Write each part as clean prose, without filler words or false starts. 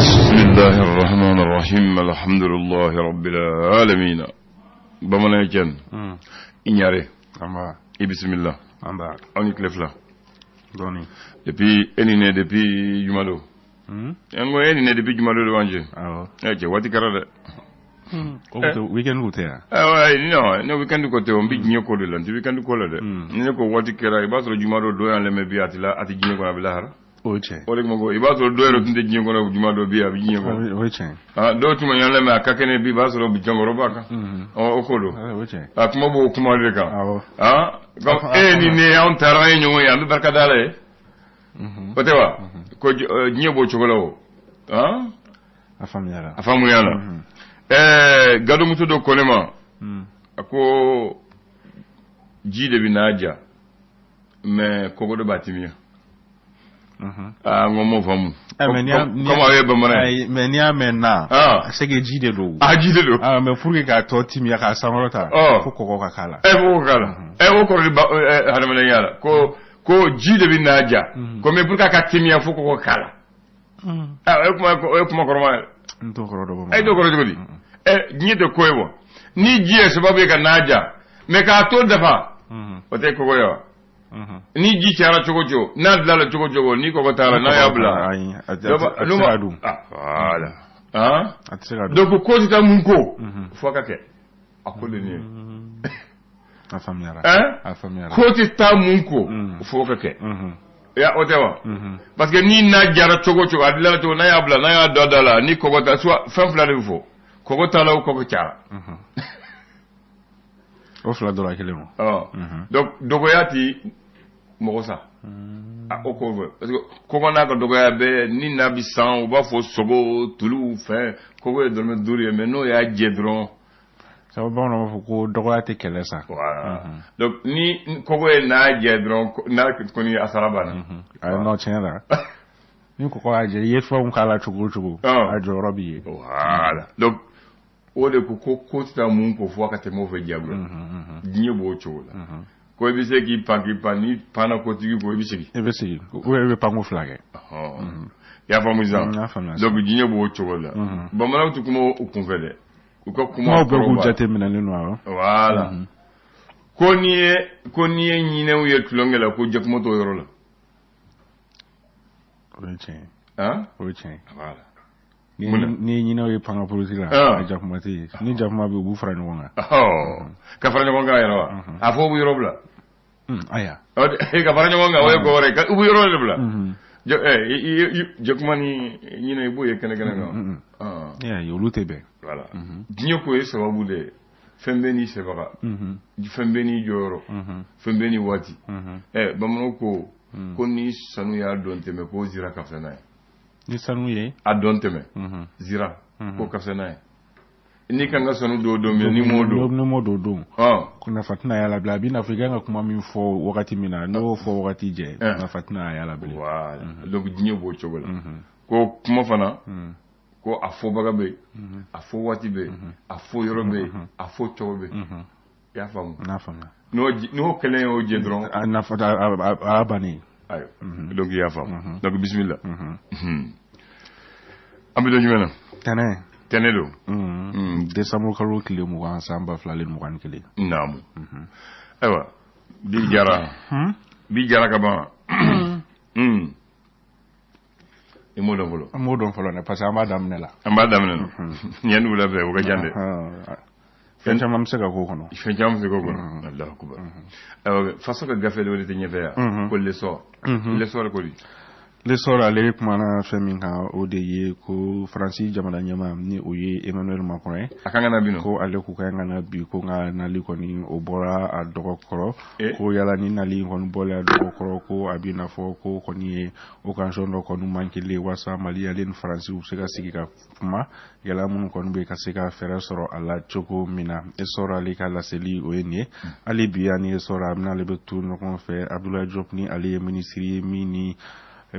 بسم الله الرحمن الرحيم الحمد لله رب العالمين bamanan cɛn i ɲare. Anba. I bisimila. Anba. Aw ni tile fila. Dɔɔni. Depuis e ni ne, depuis jumadon, n ko e ni ne, depuis jumadon de b'an cɛ. Awɔ. Ɛ cɛ, waati kɛra dɛ. O tɛ weekend tɛ yan. Ayiwa, non, ne weekend ko tɛ o, n bɛ diɲɛ ko de la, n tɛ weekend ko la dɛ. Ni ne ko waati kɛra, i b'a sɔrɔ jumadon dɔ y'an lamɛn bi, a tɛ la, a tɛ diɲɛ kɔnɔ, a bɛ lahara. O ye tiɲɛ. O de kuma ko i b'a sɔrɔ dɔw yɛrɛ tun tɛ diɲɛ kɔnɔ jumadon, bi a bɛ diɲɛ kɔnɔ. O ye tiɲɛ. Ah, dɔw tun ma ɲɔgɔn lamɛn, a ka kɛnɛ bi, i b'a sɔrɔ jɔnkɔrɔ b'a kan. Ɔ, o ko don. O ye tiɲɛ. A kuma b'o kuma de kan. Awɔ. Ah, comme e ni ne, anw taara, an ye ɲɔgɔn ye, an bɛ barika da la ye. O tɛ wa? Ko diɲɛ b'o cogo la o. Ah? A faamuyara. A faamuya la. Ɛɛ, gadomuso dɔ ko ne ma, a ko ji de bɛ na ja, mais kɔgɔ de b'a timiya. Aa, n ko m'o faamu. Mais n'i y'a Comme aw ye bamanan ye. Ayi, mais n'i y'a mɛn na. Ah. C'est que ji de don. Ah, ji de don. Ah, mais pour que k'a tɔ timiya, k'a sankɔrɔta. Ɔ. Fo kɔgɔ ka k'a la. Ɛ, fo k'a la. Ɛ, o kɔrɔ de ba ɛ hadamadenya la ko ji de bɛ na ja. Ko mais pour que a ka timiya, fo kɔgɔ k'a la. Ah, o ye kuma kɔrɔma ye. N t'o kɔrɔ dɔn. E t'o kɔrɔ cogo di? Ɛ, diɲɛ tɛ ko ye wa? Ni ji ye sababu ye ka na ja, mais k'a to dafa, o tɛ kɔgɔ ye wa? Ni ji cayara cogo cogo, n'a dilanna cogo cogo, ni kɔgɔ t'a la, n'a y'a bila. Ayi, a tɛ se ka dun. Ah, voilà. Ah. A tɛ se ka dun. Donc ko tɛ taa mun ko fo ka kɛ a ko de nin ye. A faamuyara. Hein? A faamuyara. Ko tɛ taa mun ko fo ka kɛ. Ya, o tɛ wa? Parce que ni n'a jara cogo cogo, a dilanna cogo, n'a y'a bila, n'a y'a dɔ da la, ni kɔgɔ ta, soit fɛn fila de bɛ fɔ: kɔgɔ t'a la o kɔgɔ cayara. O fila dɔrɔn kelen ma. Ɔ, donc dɔgɔya ti mɔgɔ sa. A, o ko fɛ, parce que kɔgɔ n'a ka dɔgɔya bɛɛ, ni n'a bi san, u b'a fɔ sogo, tulu, fɛn, kɔgɔ ye dɔrɔmɛ 5 ye, mais n'o y'a jɛ dɔrɔn. Sabu bamananw b'a fɔ ko dɔgɔya tɛ kɛlɛ sa. Voilà. Donc ni kɔgɔ ye n'a jɛ dɔrɔn, n'a kɔni a sara banna. Ayi, non, tiɲɛ la. Ni kɔgɔ y'a jɛ, i ye fɛnw k'a la cogo o cogo, a jɔyɔrɔ b'i ye. Voilà. Donc o de ko tɛ taa mun ko fo a ka tɛmɛ o fɛ diyagoya. Diɲɛ b'o cogo la. Ko i bɛ se k'i pan k'i pan, n'i panna kotigi ko, i bɛ segin. I bɛ segin ou bien i bɛ panko fila kɛ. Ɔhɔn. I y'a faamu sisan? N y'a faamuya. Donc diɲɛ b'o cogo la. Bamananw tɛ kuma u kunfɛ dɛ. U ka kuma Kumaw bɛɛ k'u kɔrɔba. jateminɛlen don, awɔ. Voilà. Ko n'i ye ɲinɛw ye tulonkɛ la, ko jakuma t'o yɔrɔ la. O ye tiɲɛ ye. Han? O ye tiɲɛ ye. Voilà. Ni Mun na? ni ɲinɛw ye panga polisi la, a jakuma tɛ yen. Ni jakuma bɛ yen, u b'u fara ɲɔgɔn kan. Ɔhɔ. Ka fara ɲɔgɔn kan yɛrɛ wa? A fɔ u bɛ yɔrɔ bila. Ayiwa. Ɔ, ka fara ɲɔgɔn kan, o ye ko wɛrɛ ye. U bɛ yɔrɔ de bila. Ɛ, jakuma ni ɲinɛ, i b'o ye kɛnɛ kɛnɛ kan. Ah. Ne y'a ye, olu tɛ bɛn. Voilà. Diɲɛ ko ye sababu de ye. Fɛn bɛɛ n'i sɛbaga. Fɛn bɛɛ n'i jɔyɔrɔ. Fɛn bɛɛ n'i waati. Ɛ, bamananw ko ni sanu y'a dɔn tɛmɛ, ko zira ka fisa n'a ye. Ni sanu ye. A dɔn tɛmɛ. Zira ko ka fisa n'a ye. N'i kan ka sanu don don min na, ni m'o don. Ni m'o don don. Ɔ. Ko nafa tɛna y'a la bilen. A b'i n'a fɔ i kan ka kuma min fɔ wagati min na, n'o fɔ wagati jɛ, nafa tɛna y'a la bilen. Voilà. Donc diɲɛ b'o cogo la. Ko kuma fana, ko a fɔbaga bɛ yen, a fɔ waati bɛ yen, a fɔ yɔrɔ bɛ yen, a fɔ cogo bɛ yen. I y'a faamu? N y'a faamuya. N'o kelen y'o jɛ dɔrɔn. A nafa a bannen. Ayiwa. Donc i y'a faamu. Donc bisimila. An bɛ don jumɛn na? Tɛnɛ. Tɛnɛ don. Décembre kalo tile 20, san 2021. Naamu. Ayiwa, bi jara. Bi jara ka ban. I m'o dɔn fɔlɔ. An m'o dɔn fɔlɔ dɛ, parce que an b'a daminɛ la. An b'a daminɛ na. Ɲɛ wula fɛ, o ka jan dɛ. Fɛn caman bɛ se ka k'o kɔnɔ. Fɛn caman bɛ se k'o kɔnɔ. Alahu akubar. Ayiwa, faso ka gafe dɔ de tɛ ɲɛfɛ yan. Ko L'Essor. L'Essor ko di? L'Essor, ale kumana fɛn min kan, o de ye ko Faransi jamana ɲɛmaa, ni o ye Emmanuel Macron ye. A kan ka na bi nɔ. Ko ale ko kan ka na bi, ko nka nali kɔni, o bɔra a dɔgɔ kɔrɔ. Eh. Ko yala ni nali in kɔni bɔlen a dɔgɔ kɔrɔ, ko a b'i n'a fɔ ko kɔni ye occasion dɔ kɔni manqué walasa Mali ale ni Faransi u bɛ se ka sigi ka kuma, gɛlɛya minnu kɔni bɛ yen, ka se ka fɛɛrɛ sɔrɔ a la cogo min na. Essor ale ka laseli o ye nin ye. Hali bi ani Essor, a bɛna ale bɛ to ɲɔgɔn fɛ. Abdoulaye Diop, ni ale ye minisiri ye min ni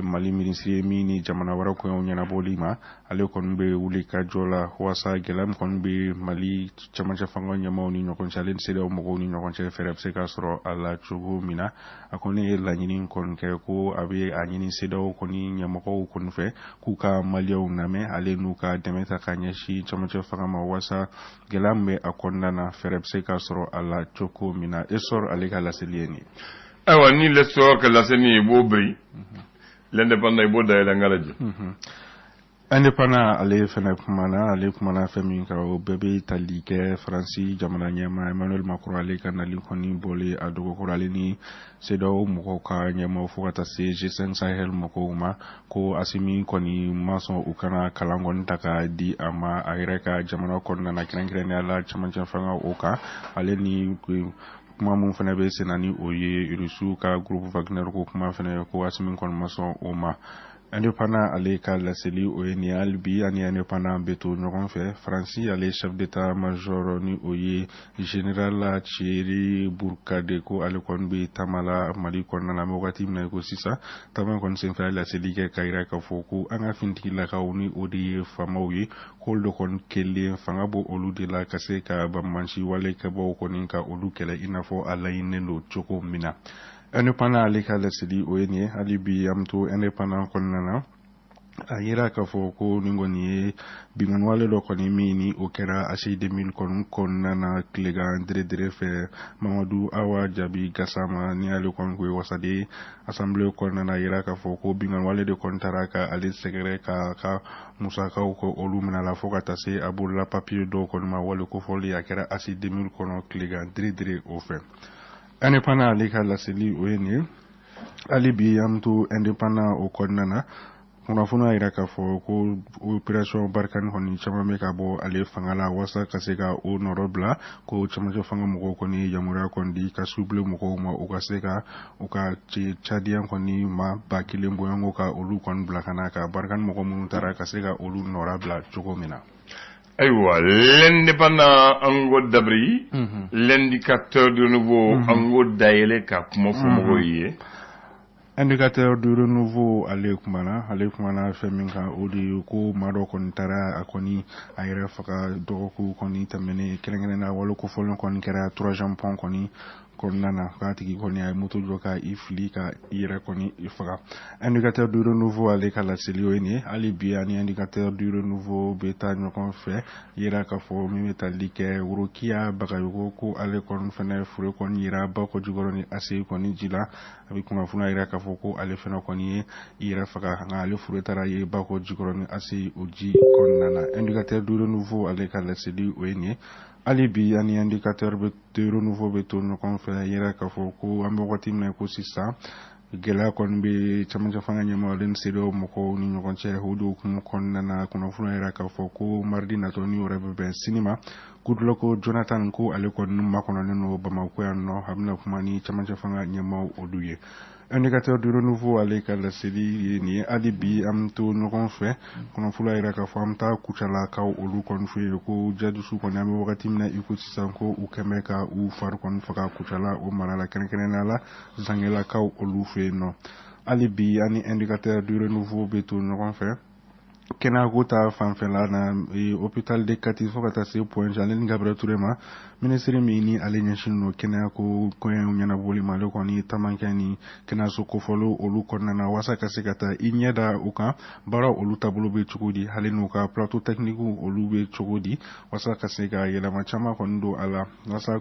Mali minisiri ye min ni jamana wɛrɛ koɲɛw ɲɛnabɔli ma, ale kɔni bɛ wuli ka jɔ la walasa gɛlɛya min kɔni bɛ Mali cɛmancɛ fanga ɲɛmaaw ni ɲɔgɔn cɛ, ale ni CEDEAO mɔgɔw ni ɲɔgɔn cɛ, fɛɛrɛ bɛ se ka sɔrɔ a la cogo min na. A kɔni ye laɲini kɔni kɛ ko a bɛ a ɲini CEDEAO kɔni ɲɛmɔgɔw kɔni fɛ k'u ka maliyɛnw lamɛn, ale n'u ka dɛmɛ ta ka ɲɛsin cɛmancɛ fanga ma, walasa gɛlɛya min bɛ a kɔnɔna na, fɛɛrɛ bɛ se ka sɔrɔ a la cogo min na. Essor ale ka laseli ye nin ye. Ayiwa, ni L'Essor ka laseli, i b'o biri. L'Indépendant, i b'o dayɛlɛ, n ka lajɛ. Indépendant ale fɛnɛ kumana, ale kumana fɛn min kan, o bɛɛ bɛ tali kɛ Faransi jamana ɲɛmaa Emmanuel Macron ale ka nali kɔni bɔlen a dɔgɔkɔrɔ, ale ni CEDEAO mɔgɔw ka ɲɛmaaw fo ka taa se G5 Sahel mɔgɔw ma, ko Asimi kɔni ma sɔn u kana kalan kɔni ta ka di a ma a yɛrɛ ka jamana kɔnɔna na, kɛrɛnkɛrɛnnenya la cɛmancɛ fanga o kan. Ale ni kuma mun fɛnɛ bɛ sen na, ni o ye Rusiw ka groupe Wagner ko kuma fɛnɛ, ko Asimi kɔni ma sɔn o ma. Indépendant ale ka laseli o ye nin ye. Hali bi ani Indépendant bɛ to ɲɔgɔn fɛ. Faransi ale chef d'état major, ni o ye général Thierry Burkhard, ko ale kɔni bɛ taama la Mali kɔnɔna na an bɛ wagati min na i ko sisan. Taama kɔni senfɛ, a ye laseli kɛ ka yira k'a fɔ ko an ka finitigilakaw, ni o de ye faamaw ye, k'olu de kɔni kelen fanga b'o olu de la ka se ka banbanci wale kɛbaw kɔni ka olu kɛlɛ, i n'a fɔ a laɲininen don cogo min na. Indépendant ale ka laseli o ye nin ye. Hali bi an bɛ to Indépendant kɔnɔna na. A yira k'a fɔ ko nin kɔni ye binkanniwale dɔ kɔni min ni o kɛra ACI 2000 kɔni kɔnɔna na tilegan deredere fɛ, Mamadu Awa Jaabi Gasama, ni ale kɔni ko ye wasaden assemblée kɔnɔna na, yira k'a fɔ ko binkanniwale de kɔni taara ka ale sɛgɛrɛ ka musakaw kɛ olu minɛ la, fo ka taa se a bolola papiye dɔw kɔni ma. Wale kofɔli a kɛra ACI 2000 kɔnɔ tilegan deredere o fɛ. Indépendant ale ka laseli o ye nin ye. Hali bi an bɛ to Indépendant o kɔnɔna na. Kunnafoniya yira k'a fɔ ko opération Barkhane kɔni caman bɛ ka bɔ ale fanga la walasa ka se ka o nɔrɔ bila, ko cɛmancɛ fanga mɔgɔw kɔni ye yamaruya kɔni di ka suble mɔgɔw ma, u ka se ka u ka Tchadien kɔni ma 1000 bɔɲɔgɔnko ka olu kɔni bila ka na ka Barkhane mɔgɔ minnu taara ka se ka olu nɔra bila cogo min na. Ayiwa, L'Indépendant an ko dabiri, L'Indicateur du Renouveau an ko dayɛlɛ ka kuma fɔ mɔgɔw ye. Indicateur du Renouveau ale kumana fɛn min kan, o de ye ko maa dɔ kɔni taara a kɔni a yɛrɛ faga dɔgɔkun kɔni tɛmɛnen, kɛrɛnkɛrɛnnenya wale kofɔlen kɔni kɛra troisième pont kɔni kɔnɔna na, k'a tigi kɔni a ye moto jɔ ka i fili ka i yɛrɛ kɔni i faga. Indicateur du Renouveau ale ka laseli o ye nin ye. Hali bi ani Indicateur du Renouveau bɛ taa ɲɔgɔn fɛ. Yira k'a fɔ min bɛ tali kɛ Worokiya Bagayogo, ko ale kɔni fɛnɛ fure kɔni yira ba kɔ jukɔrɔ ni ACI kɔni ji la. A bɛ kunnafoniya yira k'a fɔ ko ale fɛnɛ kɔni ye i yɛrɛ faga, nka ale fure taara ye ba kɔ jukɔrɔ ni ACI o ji kɔnɔna na. Indicateur du Renouveau ale ka laseli o ye nin ye. Hali bi ani Indicateur bɛ de Renouveau bɛ to ɲɔgɔn fɛ. Yira k'a fɔ ko an bɛ wagati min na ko sisan, gɛlɛya kɔni bɛ cɛmancɛ fanga ɲɛmaaw ale ni CEDEAO mɔgɔw ni ɲɔgɔn cɛ. O de hukumu kɔnɔna na, kunnafoniya yira k'a fɔ ko mardi natɔ, ni yɛrɛ bɛ bɛn sini ma, Goodluck Jonathan ko ale kɔni makɔnɔnen don Bamakɔ yan nɔ, a bɛna kuma ni cɛmancɛ fanga ɲɛmaaw olu ye. Indicateur du Renouveau ale ka laseli ye nin ye. Hali bi an bɛ to ɲɔgɔn fɛ. Kunnafoniya yira k'a fɔ an bɛ taa Kucalakaw olu kɔni fɛ yen, ko jadisiw kɔni, an bɛ wagati min na i ko sisan, ko u kɛn bɛ ka u fari kɔni faga Kucala o mara la, kɛrɛnkɛrɛnnenya la Zangelakaw olu fɛ yen nɔ. Hali bi ani Indicateur du Renouveau bɛ to ɲɔgɔn fɛ. Kɛnɛyako ta fanfɛla na, hôpital de Kati fo ka taa se Point G, ale ni Gabriel Touré ma, minisiri min ni ale ɲɛsin don kɛnɛyako koɲɛw ɲɛnabɔli ma, ale kɔni tamakɛ ni kɛnɛyaso kofɔlen olu kɔnɔna na walasa ka se ka taa i ɲɛ da u kan, baara olu taabolo bɛ cogo di, hali n'u ka plateau technique olu bɛ cogo di, walasa ka se ka yɛlɛma caman kɔni don a la, walasa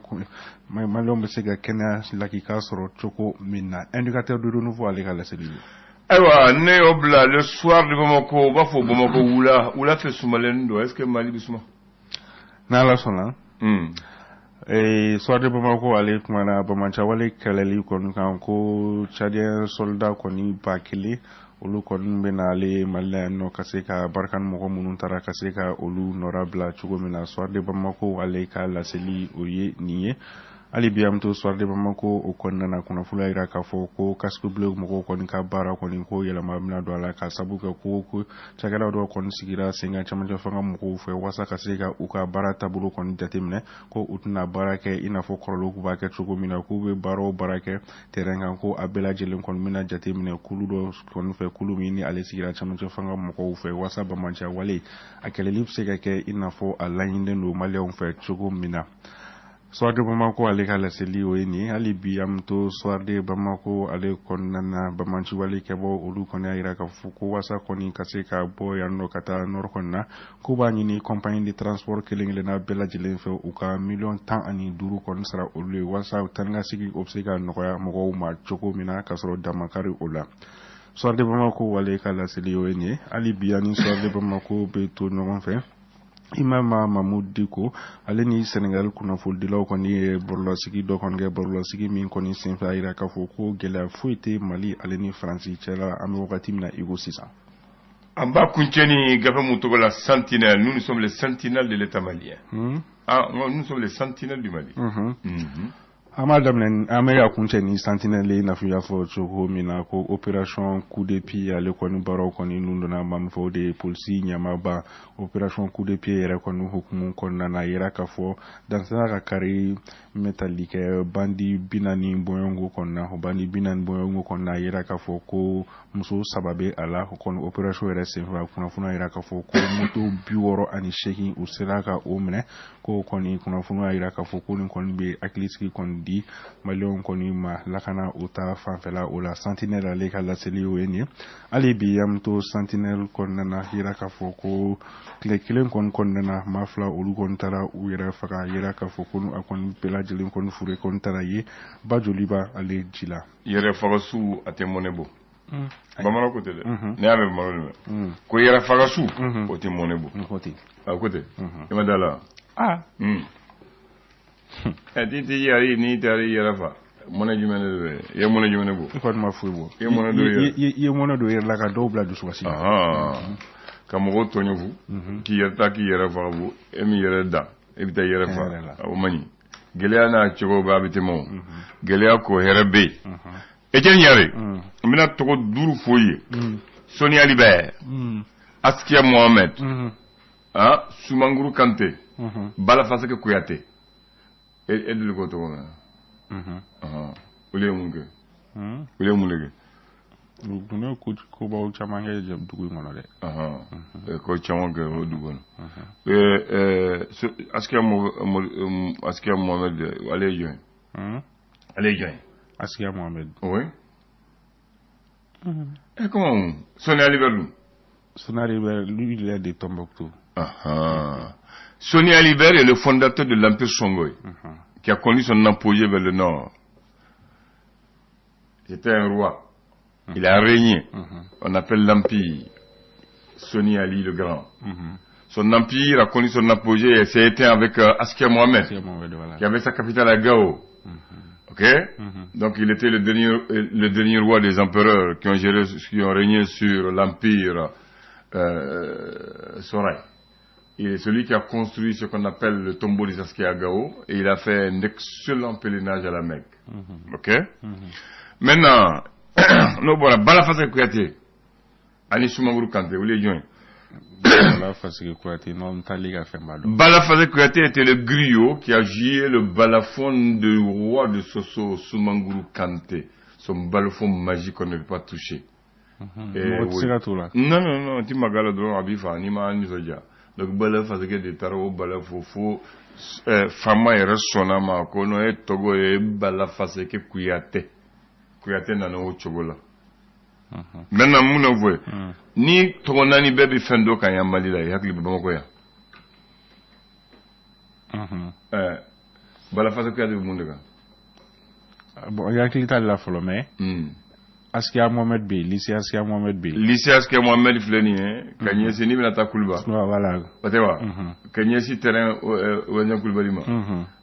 maliyɛnw bɛ se ka kɛnɛya lakika sɔrɔ cogo min na. Indicateur du Renouveau ale ka laseli ye. Ayiwa, ne y'o bila Le Soir de Bamako. U b'a fɔ Bamako wula wula fɛ sumalen don. Est ce que Mali bɛ suma? N'Ala sɔnna. Soir de Bamako ale kumana bamancawale kɛlɛli kɔni kan, ko Tchadien soldat kɔni 1000 olu kɔni bɛ na ale Mali la yan nɔ ka se ka Barkhane mɔgɔ minnu taara ka se ka olu nɔra bila cogo min na. Soir de Bamako ale ka laseli o ye nin ye. Hali bi an bɛ to Soir de Bamako o kɔnɔna na, kunnafoni y'a jira k'a fɔ ko casque bleu mɔgɔw kɔni ka baara kɔni ko yɛlɛma bɛna don a la, ka sabu kɛ ko cakɛda dɔw kɔni sigira sen kan cɛmancɛ fanga mɔgɔw fɛ walasa ka se ka u ka baara taabolo kɔni jateminɛ, ko u tɛna baara kɛ i n'a fɔ kɔrɔlenw b'a kɛ cogo min na, k'u bɛ baara o baara kɛ terrain kan, ko a bɛɛ lajɛlen kɔni bɛna jateminɛ kulu dɔ kɔni fɛ, kulu min ni ale sigira cɛmancɛ fanga mɔgɔw fɛ, walasa banbaanciya wale a kɛlɛli bɛ se ka kɛ i n'a fɔ a laɲininen don maliyɛnw fɛ cogo min na. Soir de Bamako ale ka laseli o ye nin ye. Hali bi an bɛ to Soir de Bamako ale kɔnɔna na, banbaanci wale kɛbɔ olu kɔni y'a jira k'a fɔ ko walasa kɔni ka se ka bɔ yan nɔ ka taa nord kɔni na, k'u b'a ɲini compagnie de transport kelen kelenna bɛɛ lajɛlen fɛ, u ka miliyɔn 15 kɔni sara olu ye, walasa taa ni ka segin o bɛ se ka nɔgɔya mɔgɔw ma cogo min na, k'a sɔrɔ damakari o la. Soir de Bamako ale ka laseli o ye nin ye. Hali bi an ni Soir de Bamako bɛ to ɲɔgɔn fɛ. Imam Mahmoud Dicko ale ni Senegal kunnafonidilaw kɔni ye barolasigi dɔ kɔni kɛ, barolasigi min kɔni senfɛ, a jira k'a fɔ ko gɛlɛya foyi tɛ Mali ale ni Faransi cɛla an bɛ wagati min na i ko sisan. An b'a kuncɛ ni gafe mun tɔgɔ la Sentinelle. Nous, nous sommes les sentinelles de l'État malien. Ah, nous sommes les sentinelles du Mali. An b'a daminɛ, an bɛ ka kuncɛ ni Sentinelle ye, i n'a fɔ i y'a fɔ cogo min na ko opération coup de pied ale kɔni baaraw kɔni nun donna maa min fɛ, o de ye polisi ɲɛmaaba. Opération coup de pied yɛrɛ kɔni hukumu kɔnɔna na, a yira k'a fɔ dansara ka kari min bɛ tali kɛ bandi 40 bɔɲɔgɔnko kɔnɔna. O bandi 40 bɔɲɔgɔnko kɔnɔna, a yira k'a fɔ ko muso saba bɛ a la. O kɔni opération yɛrɛ senfɛ, kunnafoni y'a yira k'a fɔ ko moto 68, u sera ka o minɛ. Ko kɔni kunnafoni y'a yira k'a fɔ ko nin kɔni bɛ hakilisigi kɔni di maliyɛnw kɔni ma lakana o ta fanfɛla o la. Sentinelle ale ka laseli o ye nin ye. Hali bi an bɛ to Sentinelle kɔnɔna na, yira k'a fɔ ko tile kelen kɔni kɔnɔna na, maa fila olu kɔni taara u yɛrɛ faga. Yira k'a fɔ ko a kɔni bɛɛ lajɛlen kɔni fure kɔni taara ye Bajoliba ale ji la. Yɛrɛ faga su, a tɛ mɔnɛ bɔ. Bamanan ko tɛ dɛ, ne y'a mɛn bamanan de mɛn ko yɛrɛ faga su, o tɛ mɔnɛ bɔ. Ko ten. A ko ten, i ma da la. Ah. Ɛ, n'i t'i yɛrɛ, n'i taara i yɛrɛ fa, mɔnɛ jumɛn de don? I ye mɔnɛ jumɛn de bɔ? I kɔni ma foyi bɔ. I ye mɔnɛ don i yɛrɛ. I ye mɔnɛ don i yɛrɛ la ka dɔw bila dusukasi la. Ka mɔgɔw tɔɲɔ fu k'i yɛrɛ ta k'i yɛrɛ faga fu, e min yɛrɛ da, e bɛ taa i yɛrɛ fa, o man ɲi. Gɛlɛya n'a cogo bɛ, a bɛ tɛmɛ o gɛlɛya ko, hɛrɛ bɛ yen. Etienne Yare, n bɛna tɔgɔ duuru fɔ i ye: Soni Ali Bɛr, Askia Mohamed, ah, Sumanguru Kante, Bala Faseke Kuyate. E deli k'o tɔgɔ mɛn? Olu ye mun kɛ? Olu ye mun de kɛ? U tun bɛ kobaw caman kɛ dugu in kɔnɔ dɛ. Ko caman kɛ o dugu kɔnɔ. Askia Mohamed, ale ye jɔn ye? Ale ye jɔn ye? Askia Mohamed. Oui. Et comment? Soni Ali Ber dun? Soni Ali Ber, lui, il est de Tombouctou. Soni Ali Ber est le fondateur de l'Empire Songhai, qui a connu son apogée vers le nord. C'était un roi. Il a régné. On appelle l'Empire Soni Ali le Grand. Son empire a connu son apogée et s'est éteint avec Askia Mohamed, Askia Mohamed, voilà. Qui avait sa capitale à Gao. Ok. Donc il était le dernier roi des empereurs qui ont géré, qui ont régné sur l'empire Songhai. Il est celui qui a construit ce qu'on appelle le tombeau des Askia à Gao et il a fait un excellent pèlerinage à la Mecque. Ok. Maintenant, n'o bɔra, Bala Faseke Kuyate ani Sumanguru Kante, olu ye jɔn ye? Bala Faseke Kuyate, non, n t'ale ka fɛn ba dɔn. Bala Faseke Kuyate était le griot qui a joué le balafon du roi de Soso, Sumanguru Kante. Son balafon magique qu'on ne peut pas toucher. Mɔgɔ tɛ se ka t'o la. Non, non, non, ti maga la dɔrɔn, a b'i fa n'i ma nisɔndiya. Donc Bala Faseke de taara o bala fo fo faama yɛrɛ sɔnna ma ko non, e tɔgɔ ye Bala Faseke Kuyate. Kuyate nana o cogo la. Maintenant, mun na fɔ ye? Ni tɔgɔ naani bɛɛ bɛ fɛn dɔ kan yan Mali la, i hakili bɛ Bamakɔ yan. Bala Faseke Kuyate bɛ mun de kan? Bon, i hakili t'ale la fɔlɔ, mais Askia Mohamed bɛ yen, lycée Askia Mohamed bɛ yen. Lycée Askia Mohamed filɛ nin ye ka ɲɛsin, n'i bɛna taa Kuluba. Voilà. O tɛ wa? Ka ɲɛsin terrain Wɛnjɛn Kulibali ma.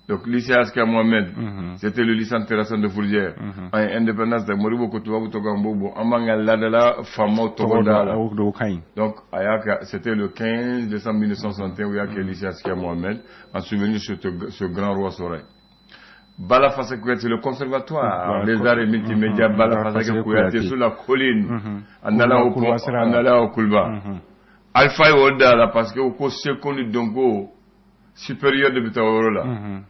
Donc lycée Askia Mohamed, c'était le lycée intéressant de Fourvière. An ye indépendance ta, Modibo ko tubabu tɔgɔ an b'o bɔ, an b'an ka laadala faamaw tɔgɔ da la. O ka ɲi. Donc a y'a kɛ, c'était le 15 décembre 1961 u y'a kɛ lycée Askia Mohamed en souvenir de ce grand roi Songhai. Bala Faseke Kouyaté, le conservatoire des arts et multimédia Bala Faseke Kouyaté, sur la colline, en allant au pont, en allant au Kouliba. Alpha y'o da la parce que ko seko ni dɔnko supérieur de bɛ taa o yɔrɔ la.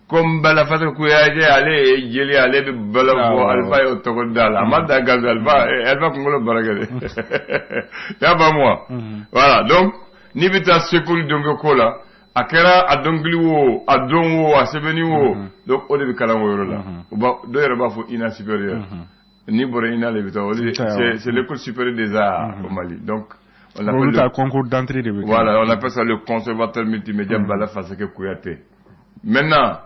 Comme Bala Faseke Kouyaté, ale ye jeli, ale bɛ bala fɔ, Alpha y'o tɔgɔ da la. A ma da gansan, Alpha kunkolo baara kɛ dɛ. I y'a faamu wa? Voilà, donc n'i bɛ taa seko ni dɔnko ko la, a kɛra a dɔnkili wo, a dɔn wo, a sɛbɛnni wo, donc o de bɛ kalan o yɔrɔ la. U b'a dɔw yɛrɛ b'a fɔ INA supérieur. N'i bɔra INA de bɛ taa o de, c'est l'école supérieure des arts au Mali. Donc on appelle le concours d'entrée de. Voilà, on appelle ça le conservatoire multimédia Bala Faseke Kouyaté. Maintenant,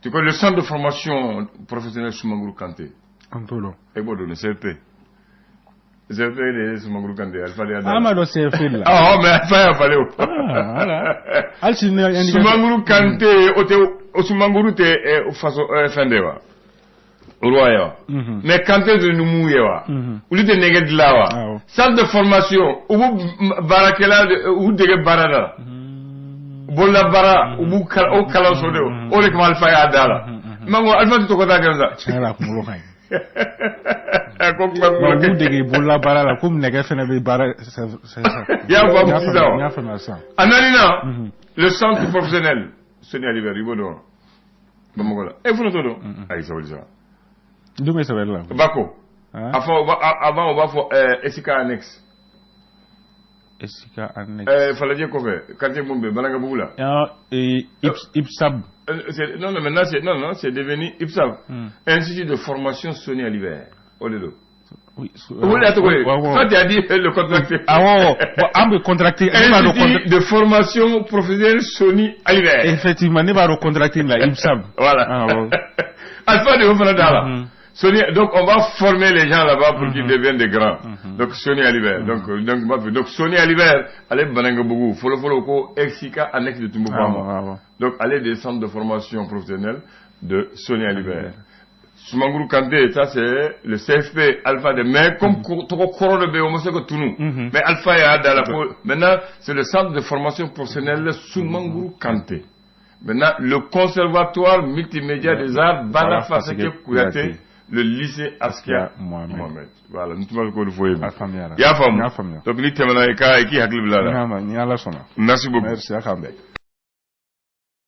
tu connais le centre de formation professionnelle Soumangourou Kanté? An t'o dɔn. E b'o dɔn, le CFP. CFP de ye Soumangourou Kanté, Alpha de y'a da. An b'a dɔn CFP de la. Ah, mais Alpha y'a falen o. Ah, voilà. Hali sini ne. Soumangourou Kanté, o tɛ o Soumangourou tɛ faso fɛn de wa? Roi ye wa? Mais Kanté de numu ye wa? Olu tɛ nɛgɛ dilan wa? Centre de formation, u b'u baarakɛla, u dege baara la. Bololabaara, u b'u o kalanso de o de kama Alpha y'a da la. N ko Alpha tɛ tɔgɔ da kɛ sa. Tiɲɛ yɛrɛ la, kunkolo ka ɲi. Ko kuma kunkolo. U b'u dege bololabaara la komi nɛgɛ fɛnɛ bɛ baara. C'est ça. I y'a faamu sisan wa? N y'a faamuya sisan. A naaninan, le centre professionnel Soni Ali Ber, i b'o dɔn wa? Bamakɔ la. E fana t'o dɔn? Ayi, sabali sa. N dun bɛ sɛbɛnni la. Bako. A fɔ avant, o b'a fɔ Esika annexe. Esika annexe. Falajɛ kɔfɛ, quartier mun bɛ Banankabugu la. IPSAB. Non, non, maintenant c'est, non, non, c'est devenu IPSAB. Institut de formation Soni Ali Ber. O de don. Oui. O de y'a tɔgɔ ye. Toi, tu as dit le contracté. Awɔ, bon, an bɛ contracté. Institut de formation professionnelle Soni Ali Ber. Effectivement, ne b'a dɔn contracté la IPSAB. Voilà. Alpha de y'o fana da la. Soni, donc on va former les gens là-bas pour qu'ils deviennent des grands. Donc Soni Ali Ber. Donc Soni Ali Ber, ale Banankabugu, fɔlɔ fɔlɔ ko Exika annexe de tun bɛ fɔ a ma. Donc ale des centres de formation professionnelle de Soni Ali Ber. Soumangourou Kanté, ça c'est le CFP Alpha de, mais comme tɔgɔ kɔrɔ de bɛ yen, o ma se ka tunu. Mais Alpha y'a da la ko maintenant c'est le centre de formation professionnelle Soumangourou Kanté. Maintenant, le conservatoire multimédia des arts Bala Faseke Kouyaté, le lycée Askia Mohamed. Voilà, nous tun b'a k'olu fɔ ye bi. A faamuyara. I y'a faamu? N y'a faamuya. Donc n'i tɛmɛna i ka i k'i hakili bila a la. Ni Ala sɔnna. Merci beaucoup. Merci, a k'an bɛn.